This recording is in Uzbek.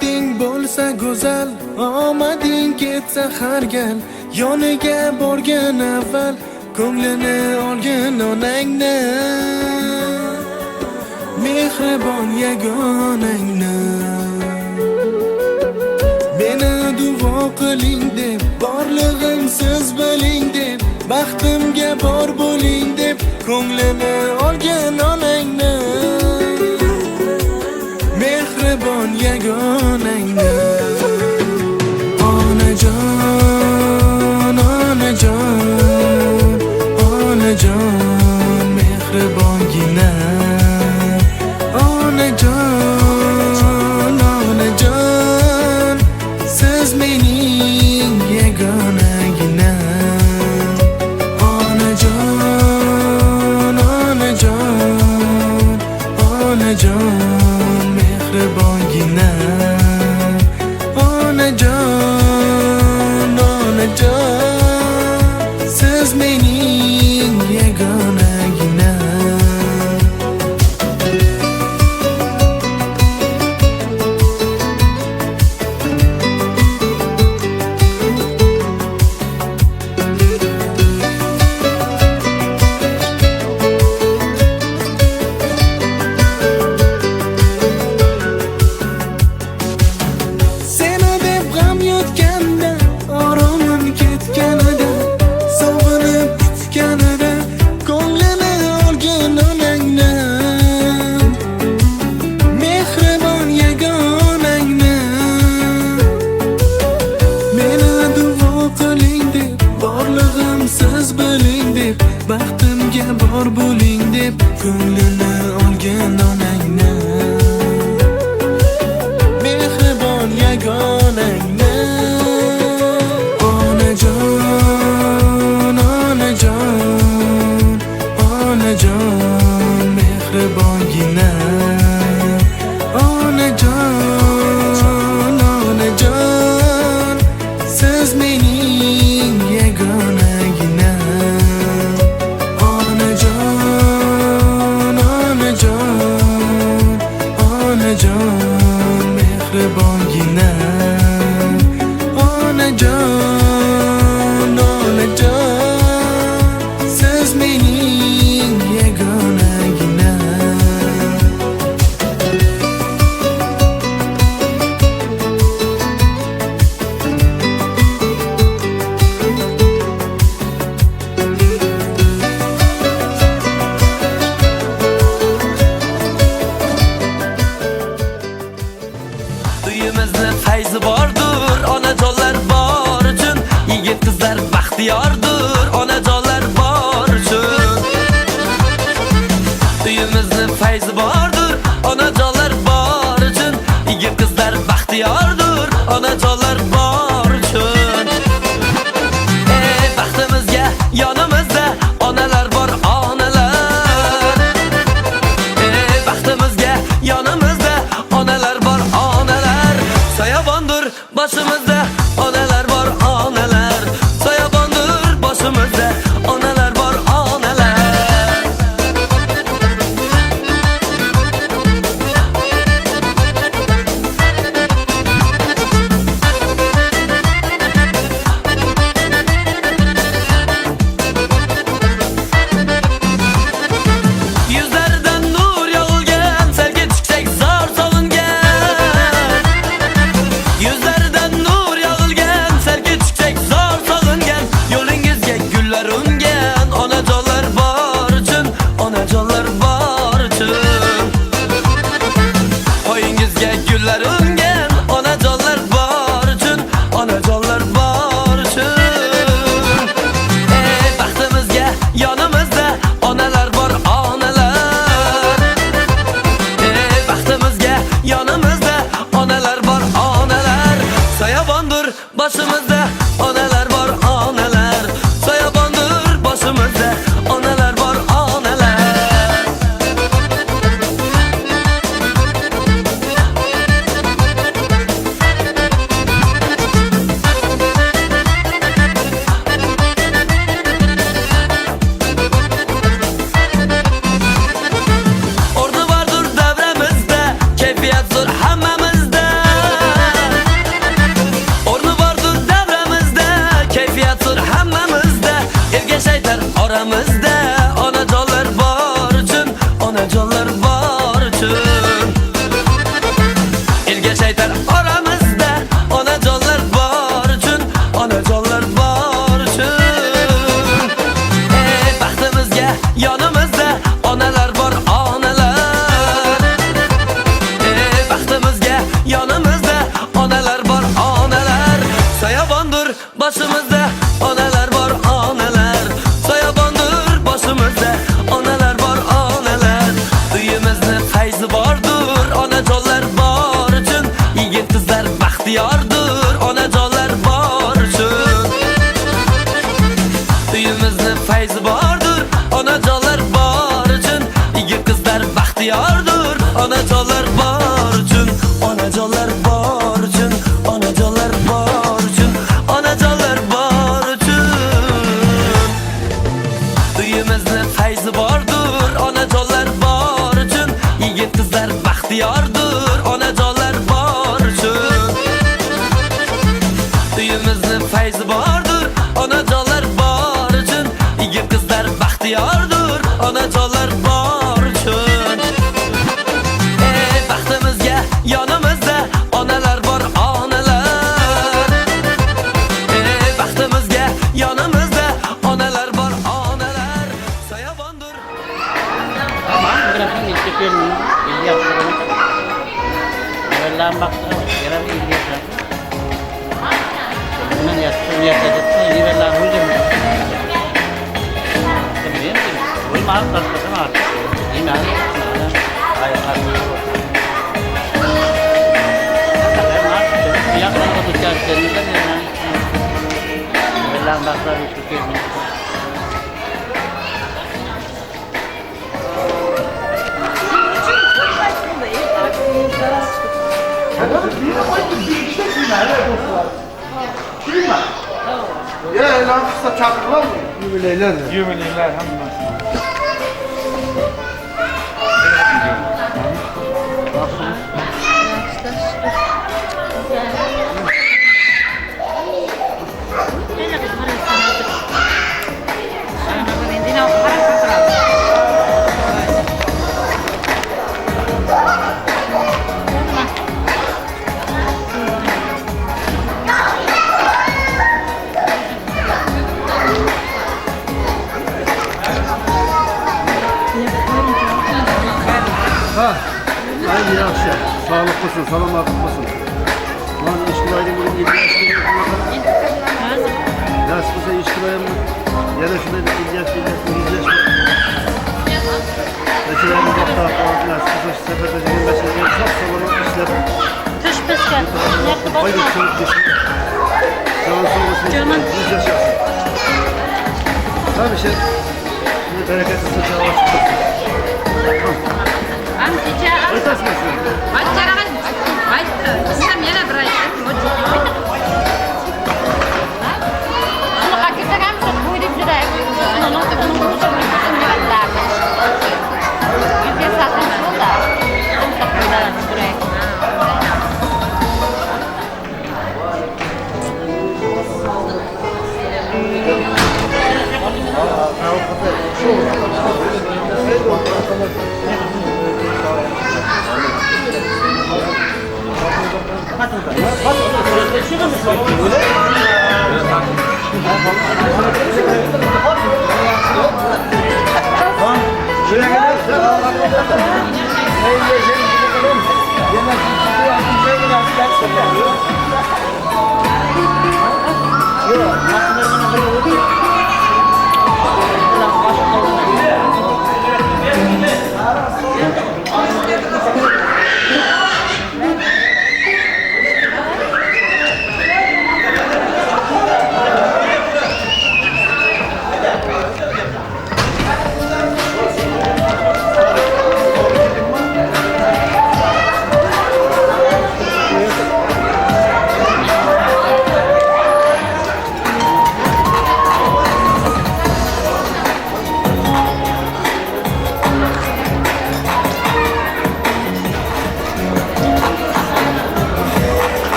Baxting bo'lsa go'zal, omading ketsa har gal, yoniga borgin avval, ko'nglini olgin onangni, mehribon yagonangni. Meni duo qiling deb, borlig'im siz biling deb, baxtimga bor bo'ling deb, ko'nglini olgin onangni, mehribon yagonangni. Onajon, onajon, onajon, mehribongina. Onajon, onajon, siz mening yagonagina. Onajon, onajon, onajon, mehribongina. Onajon, onajon, siz mening yagonagina. Seni deb g'am yutganda, oromim ketganida, sog'inib kutganida, ko'nglini olgin onangni, mehribon yagonangni. Meni duo qiling deb, borlig'im siz biling deb, baxtimga bor bo'ling deb, ko'nglini olgin onangni, mehribon yagonangni. Onajon, onajon, onajon, mehribongina. Onajon, onajon, siz mening yagonagina. Onajon, onajon, onajon, mehribongina. Onajon, onajon, siz mening yagonagina. Uyimizni fayzi bordur, onajonlar bor uchun, yigit qizlar baxtiyordur, onajonlar bor uchun. Uyimizni fayzi bordur, onajonlar bor uchun, yigit qizlar baxtiyordur, onajonlar bor uchun. Ey baxtimizga yonimizda onalar bor, onalar. Ey baxtimizga yonimizda onalar bor, onalar. Soyabondir boshimizda onalar bor, onalar. Soyabondir boshimizda onalar bor, onalar. baxtiyordir onajonlar bor uchun. Uyimizni fayzi bordir onajonlar bor uchun. Yigit qizlar baxtiyordir onajonlar bor uchun. Onajonlar bor uchun, onajonlar bor uchun, onajonlar bor uchun. Uyimizni fayzi bordir onajonlar bor uchun. Yigit qizlar baxtiyordir onajonlar bor uchun. Uyimizni fayzi bordir onajonlar bor uchun. Yigit qizlar baxtiyordir onajonlar bor uchun. Ey baxtimizga yonimizda onalar bor, onalar. Ey baxtimizga yonimizda onalar bor, onalar. Soyabondir. Ya e'lon qilsa chaqirib. Yubileylar. Yubileylar hammasi. Ha. Ay yaxshi. Sog'liq qilsin, salomatlik qilsin. Mana ishqilaydi buni Nasib bo'lsa ishqilaymi? Yana shunday 50 yosh, 50 yosh, 100 yosh. Nasib bo'lsa safarda sog' salomat ishlab. Tush pishgan. Oylik German. 100 yosh yaşasın. Tabii şey. Şimdi bereketli sıcağı